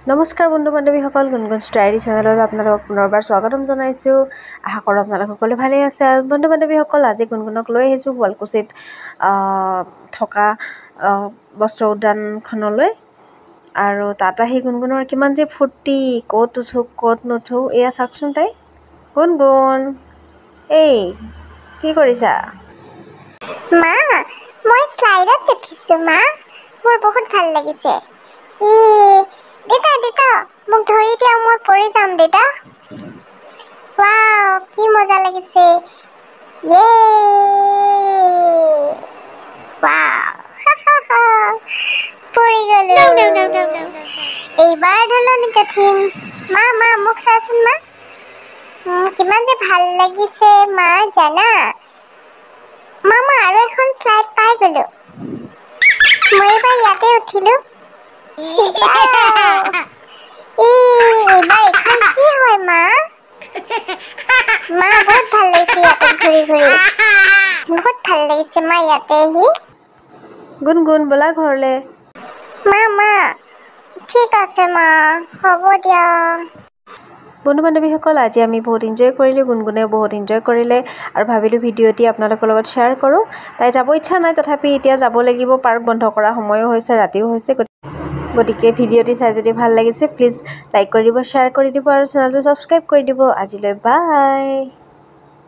নমস্কাৰ বন্ধু বান্ধৱীসকল, গুণগুণ ডায়েৰী চেনেলত আপোনালোকক পুনৰবাৰ স্বাগতম জনাইছোঁ। আশা কৰোঁ আপোনালোক সকলো ভালেই আছে। আৰু বন্ধু বান্ধৱীসকল, আজি গুণগুণক লৈ আহিছোঁ শুৱালকুছিত থকা বস্ত্ৰ উদ্যানখনলৈ। আৰু তাত আহি গুণগুণৰ কিমান যে ফূৰ্তি, ক'ত উঠোঁ ক'ত নুঠোঁ, এয়া চাওকচোন তাই। গুণগুণ, এই কি কৰিছা? মা, মই শ্লাইডত উঠিছোঁ মা, মোৰ বহুত ভাল লাগিছে। ই দেউতা দেউতা, মোক ধৰি দিয়া, মই পৰি যাম দেউতা। ৱাও, কি মজা লাগিছে। ইয়ে, ৱাও, পৰি গ'লো। এইবাৰ দোলনিত উঠিম। মা মা, মোক চাচোন মা, কিমান যে ভাল লাগিছে মা, জানা মা? মা, আৰু এখন শ্লাইড পাই গ'লো মই, এইবাৰ ইয়াতে উঠিলো। এইবাৰ এইখন কি হয় মা? মা, বহুত ভাল লাগিছে ইয়াতে ঘূৰি ঘূৰি, বহুত ভাল লাগিছে মা ইয়াতে আহি। গুণগুণ, ব'লা ঘৰলৈ। মা মা, ঠিক আছে মা, হ'ব দিয়া। বন্ধু বান্ধৱীসকল, আজি আমি বহুত এনজয় কৰিলোঁ, গুণগুণেও বহুত এনজয় কৰিলে আৰু ভাবিলোঁ ভিডিঅ'টি আপোনালোকৰ লগত শ্বেয়াৰ কৰোঁ। তাই যাব ইচ্ছা নাই, তথাপি এতিয়া যাব লাগিব, পাৰ্ক বন্ধ কৰা সময়ো হৈছে, ৰাতিও হৈছে। গতিকে ভিডিঅ'টি চাই যদি ভাল লাগিছে, প্লিজ লাইক কৰি দিব, শ্বেয়াৰ কৰি দিব আৰু চেনেলটো ছাবস্ক্ৰাইব কৰি দিব। আজিলৈ বাই।